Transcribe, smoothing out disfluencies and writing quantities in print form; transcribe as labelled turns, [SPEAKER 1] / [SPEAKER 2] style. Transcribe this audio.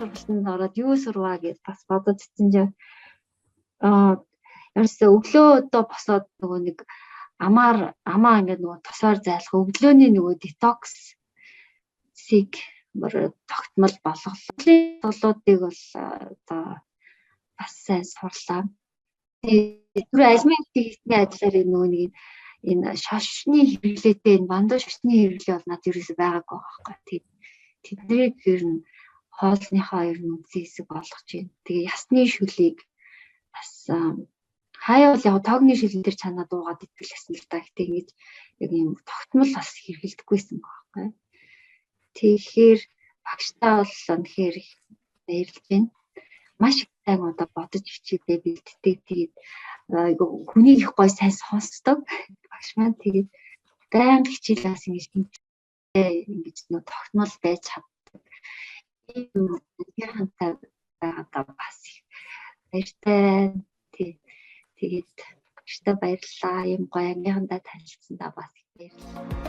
[SPEAKER 1] сургалтанд ороод юу сурваа гэж бас бодож ирсэн чинь ерөөсөө өглөө одоо босоод нөгөө нэг амаар амаа ингээд нөгөө тосоор зайлах, өглөөний нөгөө детоксыг тогтмол болголоо. Тулуудыг бол одоо бас сайн сурлаа. Тэгээд түр альмын хийсний адилаар нөгөө нэг энэ шашны хэрэглээтэй, энэ бандуу шашны хэрэглээ бол надад ерөөсөй байгаагүй байхгүй. Тэгээд тэднийг ер нь хоолныхоо ер нь үндсэн хэсэг болгож байна. Тэгээ ясны шүлийг бас хаяа бол яг тогны шүлэн дээр чанаа дуугаад идэлсэн л та. Гэтэ ингэж яг юм тогтмол бас хэрэглэдэггүйсэн байхгүй. Тэгэхээр багштаа бол үнэхээр их баярлж байна. Маш их сайн одоо бодож хичээдээ бэлддэг. Тэгээд хүний их гой сайн сонсдог багш маань. Тэгээд байнга хичээл бас ингэж ингэж нөө тогтмол байж чаддаг. Ийм хантай байгаадаа бас их баяртай. Тий. Тэгээд багштай баярлалаа. Ийм гоё ангийнхандаа танилцсандаа бас их баярлалаа.